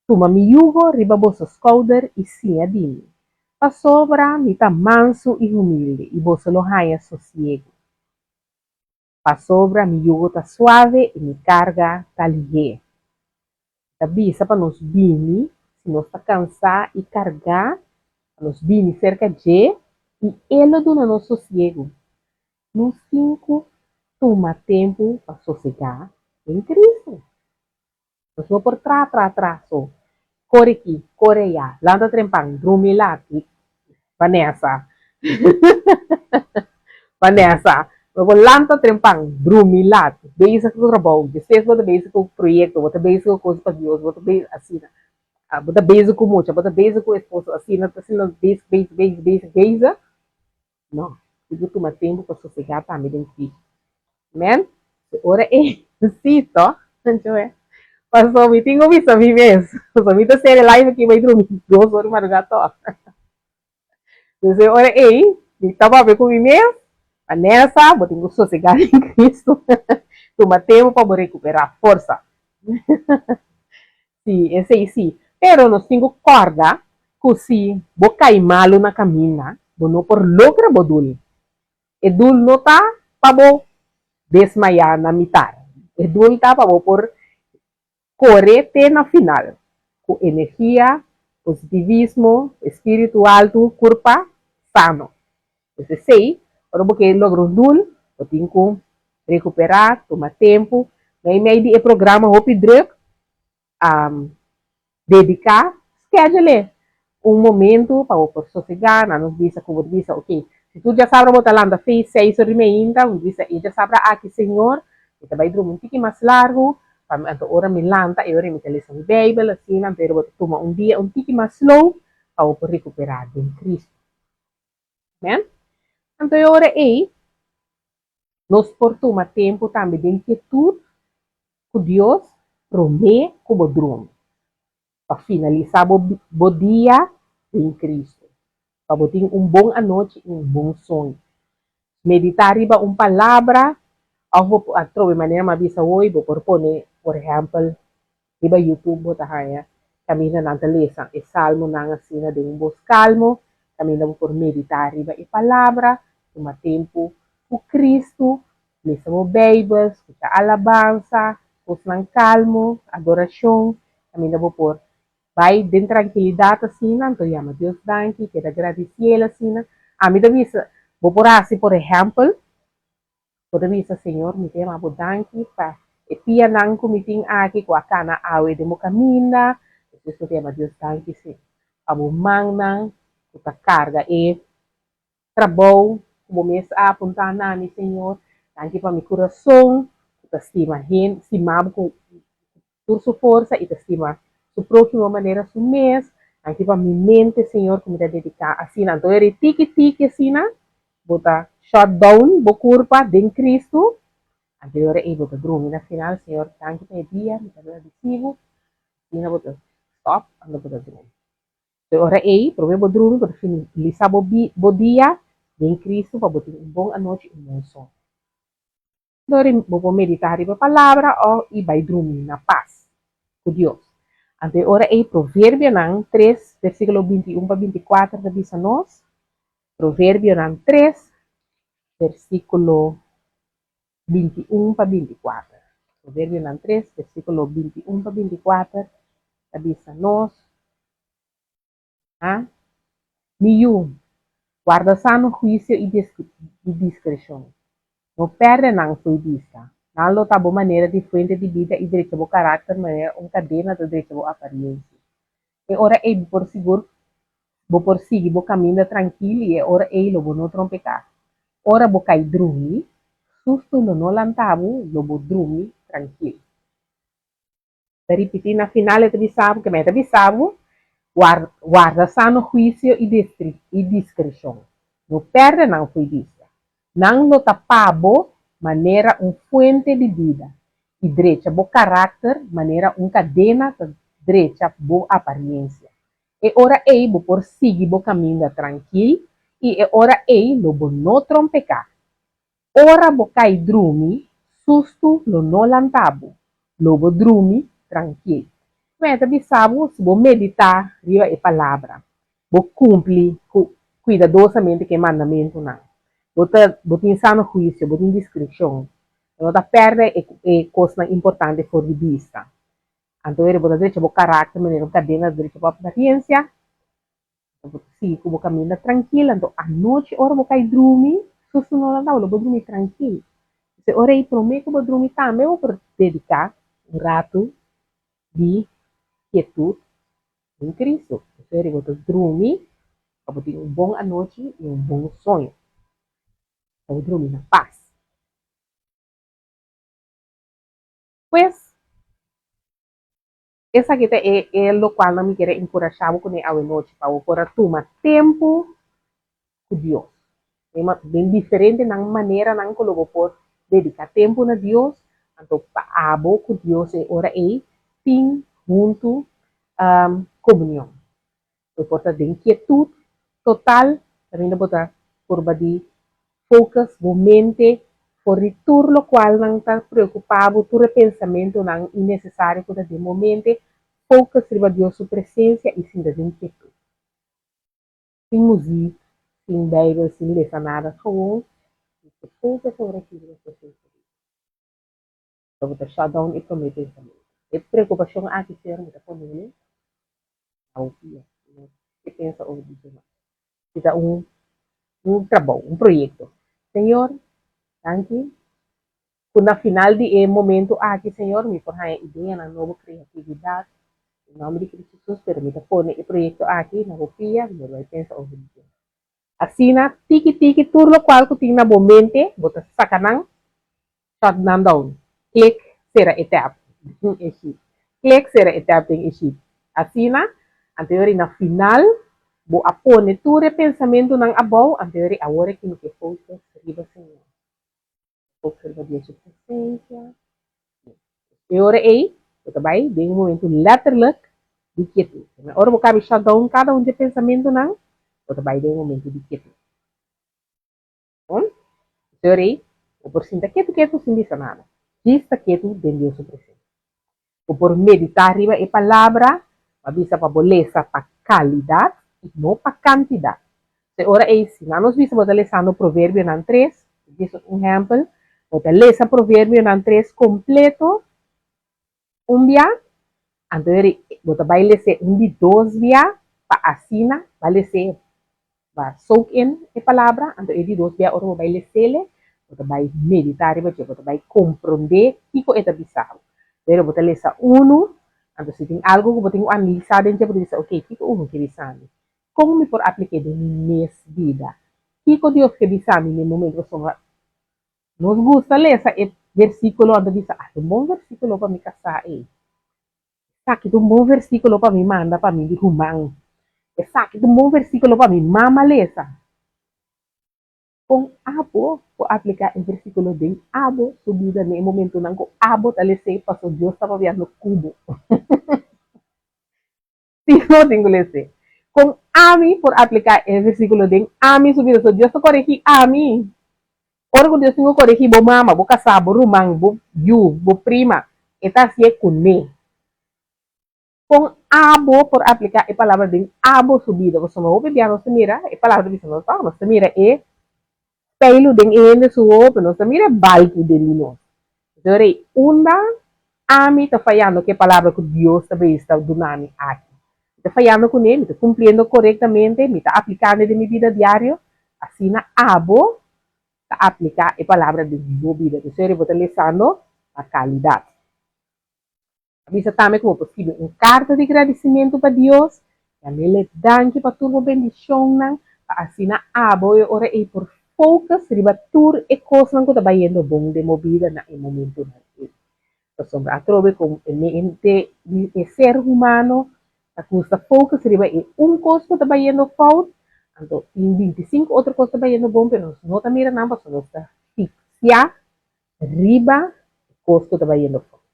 Tuma mi yugo riba boso skouder i siña di mi, pasobra mi ta mansu i humilde i boso lo haña sosiegu. Pasobra mi yugo ta suave i mi karga ta lihé. Ta bisa pa nos bini, si nos ta kansá i kargá, pa nos bini serka dje i e lo duna nos sosiegu. Nos tin ku tuma tempu pa sosegá den Kristu. Nos no por tra tra tra so. Kore aki, kore aya, lanta trempan, drumi lat. Vanessa. Vanessa, bo por lanta trempan, drumi lat, bezig ku trabou, despues bo ta bezig ku proyekto, bo ta bezig ku kos pa Dios, bo ta bezig asina. Bo ta bezig ku mucha, bo ta bezig ku esposo, asina, asina, bezig, bezig, bezig, bezig, bezig. No, si bo tuma tempu pa sosegá tambe den Cristo. Amen? E ora ei, sí, to? Joe, Paso mi tin ku bisa mi mes. Paso mi ta sere live aki bai drumi dos ora di madrugá to. Dus e ora ei, mi ta papia ku mi mes, Vanessa, bo tin ku sosegá den Cristo. Tuma tempu pa bo rekuperá forsa. Sí, esei sí. Pero nos tin ku kòrda ku si bo kai malu na kaminda, bo no por logra bo dul. E dul no ta pa bo desmayá na mitar. E dul ta pa bo por kore te na final ku energia, positivismo, espíritu altu, kurpa sano. Pues esei, ora bo ke logra un dul, bo tin ku rekuperá, tuma tempu. Meimei di e programa hopi drùk, dediká, schedule un momentu pa bo por sosegá. Nan nos bisa ku bo ta bisa, ok, si tur djasabra bo ta lanta feis, seis ora di meinta, bo bisa, e djasabra aki, Señor, mi ta bai drumi un tiki mas largu, pa mi anto ora mi lanta, e ora mi ta lesa mi Beibel, asina, anto bo ta tuma un dia un tiki mas slow pa bo por rekuperá den Kristu. Amen. Anto e ora ei, nos por tuma tempu tambe den kietud ku Dios. promé ku bo drumi, pa finalisá bo bo dia den Kristu, pa bo tin un bon anochi i un bon soño. Meditá riba un palabra òf bo por atrobe manera mi a bisa hoy bo por pone por ehèmpel riba YouTube bo ta haña kaminda nan ta lesa e salmonan asina den un bos kalmo, kaminda bo por meditá riba e palabra, tuma tempu ku Kristu, lesa bo Beibel, skucha alabansa, kosnan kalmo, adorashon, kaminda bo por bai den trankilidat asina, anto yama Dios danki, keda gradisiel asina. Ami ta bisa, bo por hasi por ehèmpel, bo ta bisa, Señor, mi ta yama bo danki pa e pianan ku mi tin aki ku a kana awe den bo kaminda. Despues bo ta yama Dios danki si pa bo mannan ku ta karga e trabou ku bo mes a apuntá na mi, Señor. Danki pa mi kurason ku ta stima hende, stima bo ku tur su forsa i ta stima su próhimo manera su mes. Danki pa mi mente, Señor, ku mi ta dediká asina. Anto eri tiki tiki asina bo ta shut down bo kurpa den Kristu. Anto e ora ei bo ta drumi na final, Señor, danki pa e dia, mi ta agradisí bo. Asina bo ta stòp, anto bo ta drumi. E ora ei, promé bo drumi, bo ta finalisá bo bo dia den Kristu pa bo tin un bon anochi i un bon soño. Dor bo por meditá riba e palabra òf i bai drumi na pas ku Dios. Anto e ora ei Proverbionan tres, versíkulo 21 pa 24 ta bisa nos, Proverbionan 3, versíkulo 21 pa 24. Proverbionan 3, versíkulo 21 pa 24 ta bisa nos, Ha? Mi yu, warda sano huisio i diskreshon. No pèrdè nan fo'i bista. Nan lo ta bo manera di fuente di bida i drecha bo karakter manera un kadena ta drecha bo apariensia. E ora ei bo por sigur bo por sigui bo kaminda trankil i e ora ei lo bo no trompeká. Ora bo kai drumi, sustu lo no lanta bo, lo bo drumi trankil. Ta ripití na final e ta bisa bo, keme e ta bisa bo, Warda sano huisio i i diskreshon. No pèrdè nan fo'i bista. Nan lo ta pa bo manera un fuente di bida i drecha bo karakter manera un kadena ta drecha bo apariensia. E ora ei bo por sigui bo kaminda trankil i e ora ei lo bo no trompeká. Ora bo kai drumi, sustu lo no lanta bo, lo bo drumi trankil. Mei ta bisa bo, si bo meditá riba e palabra, bo kumpli ku kuidadosamente ku e mandamentunan, bo ta bo tin sano huisio, bo tin diskreshon, bo no ta pèrdè e e kosnan importante for di bista. Anto bo ta drecha bo karakter manera un kadena ta drecha bo apariensia. Bo ta sigui ku bo kaminda trankil, anto anochi ora bo kai drumi, susu no lanta bo, lo bo drumi trankil. P'esei ora ei promé ku bo drumi tambe bo por dediká un ratu di kietut den Kristu. P'esei ora ei bo ta drumi pa bo tin un bon anochi i un bon soño, pa bo drumi na pas. Pues. Esaki ta e e lokualnan mi kier a enkurashá bo kuné awenochi, pa bo por a tuma tempu ku Dios. Den den diferentenan maneranan ku lo bo por dediká tempu na Dios, anto pa abo ku Dios e ora ei tin huntu komunion. Bo por ta den kietut total, kaminda bo ta purba di focus bo mente for di tur lokualnan ta preokupá bo, tur e pensamentunan innesesario ku ta den bo mente, focus riba Dios su presensia i sinta den kietut. Sin muzik, sin Beibel, sin lesa nada, gewoon focus ora aki riba e presensia di Dios. So bo ta shut down e promé pensamentu. E preokupashon aki ser mi ta pone mi na un pia. Mi no ke pensa over di dje mas. Si ta un un trabou, un proyekto. Señor, danki ku na final di e momentu aki, Señor, mi por haña ideanan nobo, kreatividat, den nòmber di Cristo Jesus, pero mi ta pone e proyekto aki na bo pia, mi lo bai pensa over di dje. Asina, tiki tiki tur lokual ku tin na bo mente, bo ta saka nan Shut nan down. Klik sera e tab den e sheet. Klik sera e tab den e sheet. Asina, anterior na final, bo a pone tur e pensamentunan abou, anterior awor e kende ke focus riba Señor. Focus riba Dios su presencia. E ora ei, bo Bo ta bai den un momentu letterlijk di kietut. Ora bo kabi shut down kada un di e pensamentunan, bo ta bai den un momentu di kietut. Bon, Señor ei, bo por sinta ketu ketu sin bisa nada. Djis ta ketu den Dios su presensia. Bo por meditá riba e palabra, bo a bisa pa bo lesa pa kalidat i no pa kantidat. E ora ei, si nan nos bisa bo ta lesando Proverbionan tres, djis un ehèmpel, bo ta lesa Proverbionan tres kompleto un bia, anto bo ta bai les'é un di dos bia pa asina ba les'é ba soak in e palabra, anto e di dos bia ora bo bai les'é bo ta bai meditá riba dje, bo ta bai komprondé kiko e ta bisa bo. Pero bo ta lesa unu, anto si tin algu ku bo tin ku analisá den dje bo ta bisa oke kiko unu ke bisa mi? Kon mi por aplik'é den mi mes bida? Kiko Dios ke bisa mi na e momento? Pasobra Nos gusta lesa e versíkulo anto bisa, Ah, ta un bon versíkulo pa mi kasá ei. Esaki ta un bon versíkulo pa mi manda pa mi ruman. Esaki ta un bon versíkulo pa mi mama lesa. Kon abo por apliká e versíkulo den abo su bida den e momentunan ku abo ta les'é pasobra Dios ta papiando ku bo? Si no tin ku les'é. Kon ami por apliká e versíkulo den ami su bida? So Dios ta koregí ami? Ora ku Dios tin ku koregí bo mama, bo kasá, bo ruman, bo yu, bo prima, e ta hasié kuné. Kon abo por apliká e palabra den abo su bida? Pasobra hopi bia nos ta mira e palabra ta bisa nos, nos ta mira e peilu den e hende su wowo, pero nos ta mira e balki den di nos. Entonces rei, unda ami ta fayando ku e palabra ku Dios ta bes ta duna mi aki? Mi ta fayando kuné? Mi ta kumpliendo korektamente? Mi ta aplikando den mi bida diario? Asina abo ta apliká e palabra den bo bida. Entonces rei, bo ta lesando pa kalidat. A bisa tambe ku bo por skibi un karta di gradisimentu pa Dios, yam'El danki pa tur bo bendishonnan, pa asina abo e ora ei por focus riba tur e kosnan ku ta bayendo bon den bo bida na e momentunan ei. Pasobra atrobe ku e mente di e ser humano ta gusta focus riba e un kos ku ta bayendo fout, anto tin bintisinku otro kos ta bayendo bon pero nos no ta mira nan pasobra nos ta fiksiá riba e kos ku ta bayendo fout.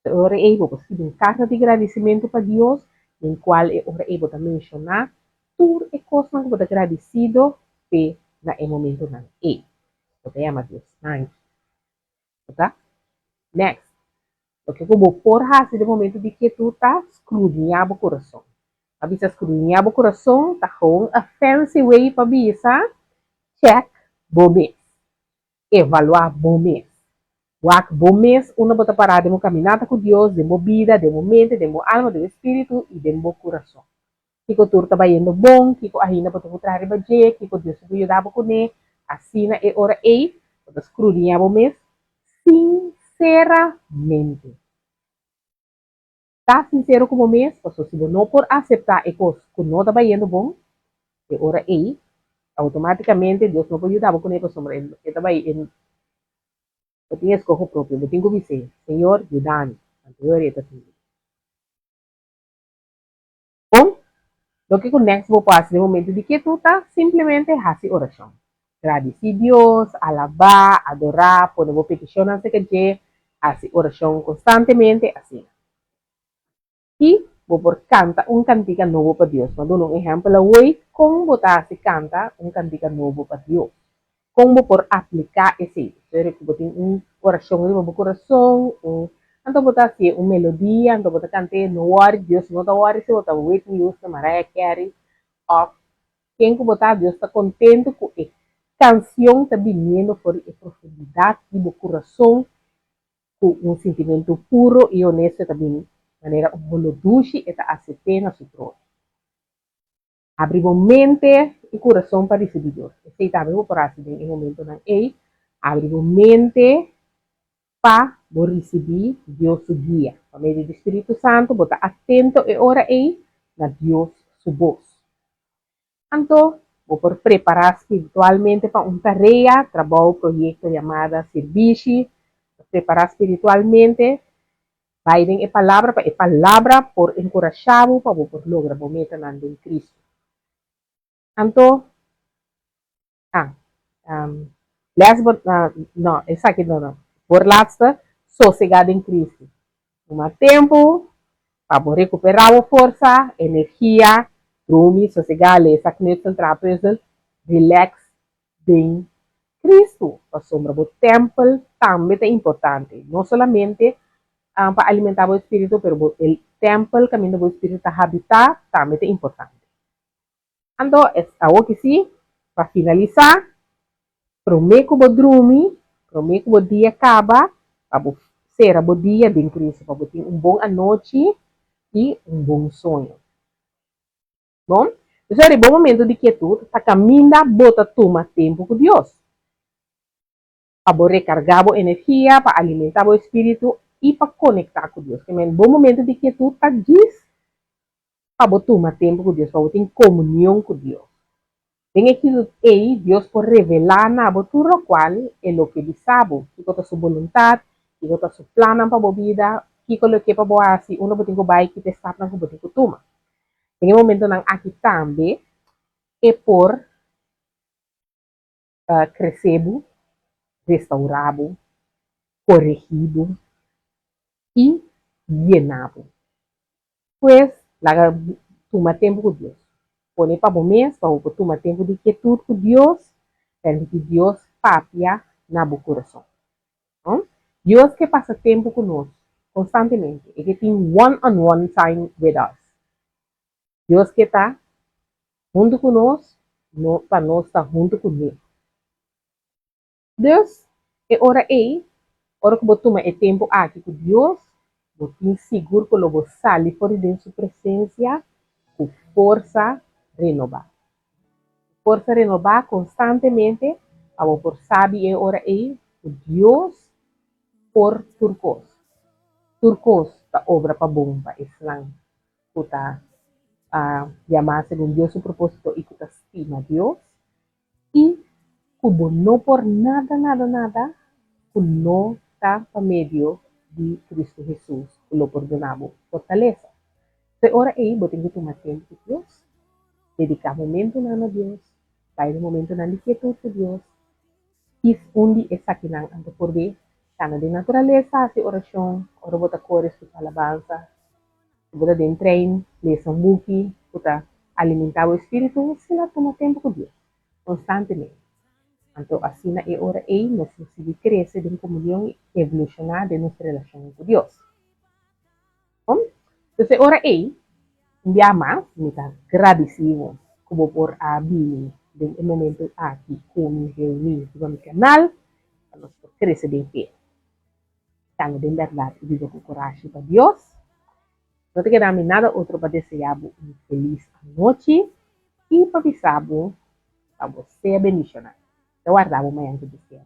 E ora ei bo por skibi un karta di gradisimentu pa Dios, den kual e ora ei bo ta menshoná tur e kosnan ku bo ta gradisido p'e na e momentunan ei. Bo ta yama Dios danki. Bo ta? Next, loke ku bo por hasi den momentu di kietud ta skrudiñá bo kurason. Pa bisa skrudiñá bo kurason ta gewoon a fancy way pa bisa chèk bo mes. Evaluá bo mes. Wak bo mes unda bo ta pará den bo kaminata ku Dios, den bo bida, den bo mente, den bo alma, den bo espíritu i den bo kurason. Kiko tur ta bayendo bon, kiko ainda bo ta por traha riba dje, kiko Dios ta por yuda bo kuné. Asina e ora ei bo ta skrudiñá bo mes sinseramente. Ta sinsero ku bo mes, pasobra si bo no por aseptá e kos ku no ta bayendo bon, e ora ei, outomátikamente Dios no por yuda bo kuné pasobra e ta bai, e bo tin eskoho propio, bo tin ku bis'é, Señor, yuda mi. Anto e ora ei e ta sinti. Bon, loke ku next bo por hasi den momento di kietud ta simplemente hasi orashon. Gradisí Dios, alabá, adorá, pone bo petishonnan serka dje, hasi orashon konstantemente, asina. I bo por kanta un kantika nobo pa Dios. Mi a duna un ehèmpel awoi kon bo ta hasi kanta un kantika nobo pa Dios. Kon bo por apliká esei? Seri ku bo tin un orashon riba bo kurason, un anto bo ta hasié un melodia, anto bo ta kant'é, no wòri, Dios no ta wòri si bo ta Whitney Houston, Mariah Carey òf ken ku bo ta, Dios ta kontentu ku e kansion ta biniendo for di e profundidat di bo kurason ku un sintimentu puro i honesto e ta bini manera un holo dushi e ta asept'é na su trono. Abri bo mente i kurason pa risibí Dios. Esei tambe bo por hasi den e momentonan ei. Abri bo mente pa bo risibí Dios su guia. Pa medio di spiritu santu bo ta atento e ora ei na Dios su bos. Anto, bo por prepará spiritualmente pa un tarea, trabou, proyekto, yamada, sirbishi. Prepará spiritualmente Bai den e Palabra pa e Palabra por enkurashá bo pa bo por logra bo metanan den Kristu. Anto, ah, last but, no, esaki no, no, voorlaatste, sosegá den Kristu. Tuma tempu pa bo rekuperá bo forsa, energia, drumi, sosegá, lesa, knutsel, traha pùzel, rilèks den Kristu. Pasobra bo tèmpel tambe ta importante, no solamente pa alimentá bo espíritu, pero bo e tèmpel kaminda bo espíritu ta habitá tambe ta importante. Anto, awor ki sí, pa finalisá, promé ku bo drumi, promé ku bo dia kaba, pa bo sera bo dia den Kristu, pa bo tin un bon anochi i un bon soño. Bon, entonces riba bo momento di kietut ta kaminda bo ta tuma tempu ku Dios, pa bo rekargá bo energia, pa alimentá bo espíritu i pa konektá ku Dios. Ke men, bo momento di kietut ta djis pa bo tuma tempu ku Dios, pa bo tin komunion ku Dios. Den e kitud ei, Dios por revelá na bo tur lokual E lo ke bisa bo, kiko ta Su boluntat, kiko ta Su plannan pa bo bida, kiko lo ke pa bo hasi, unda bo tin ku bai, ki ta e stapnan ku bo tin ku tuma. Den e momentonan aki tambe E por kresé bo, restaurá bo, koregí bo i yená bo. Pues, laga tuma tempu ku Dios. Pone pa bo mes pa bo por tuma tempu di kietut ku Dios, permití Dios papia na bo kurason. Dios ke pasa tempu ku nos konstantemente. E ke tin one on one time with us. Dios ke ta huntu ku nos, no pa nos ta huntu ku ne. Dus, e ora ei, ora ku bo tuma e tempu aki ku Dios, bo tin sigur ku lo bo sali for di den su presensia ku forsa renobá. Ku forsa renobá konstantemente pa bo por sabi e ora ei ku Dios por tur kos. Tur kos ta obra pa bon pa esnan ku ta yamá segun Dios su propósito i ku ta stima Dios. I ku bo no por nada nada nada ku no ta pa medio di Cristo Hesus ku lo por duna bo fortalesa. So e ora ei bo tin ku tuma tempu ku Dios, dediká momentunan na Dios, bai den momentunan di kietut ku Dios, kis un di esakinan anto por be kana den naturalesa hasi orashon, ora bo ta kore skucha alabansa, Si bo ta den trein, lesa un buki ku ta alimentá bo espíritu, asina tuma tempu ku Dios konstantemente. Anto asina e ora ei nos lo sigui krese den komunion i evolushoná den nos relashon ku Dios. Bon, dus e ora ei, un bia mas mi ta gradisí bo ku bo por a bini den e momentu aki ku mi reuní riba mi kanal pa nos por krese den fe. Kana den bèrdat i biba ku kurashi pa Dios. No ta keda mi nada otro pa deseá bo un felis anochi i pa bisa bo pa bo sea bendishoná. Ta warda bo mañan ku Dios kier.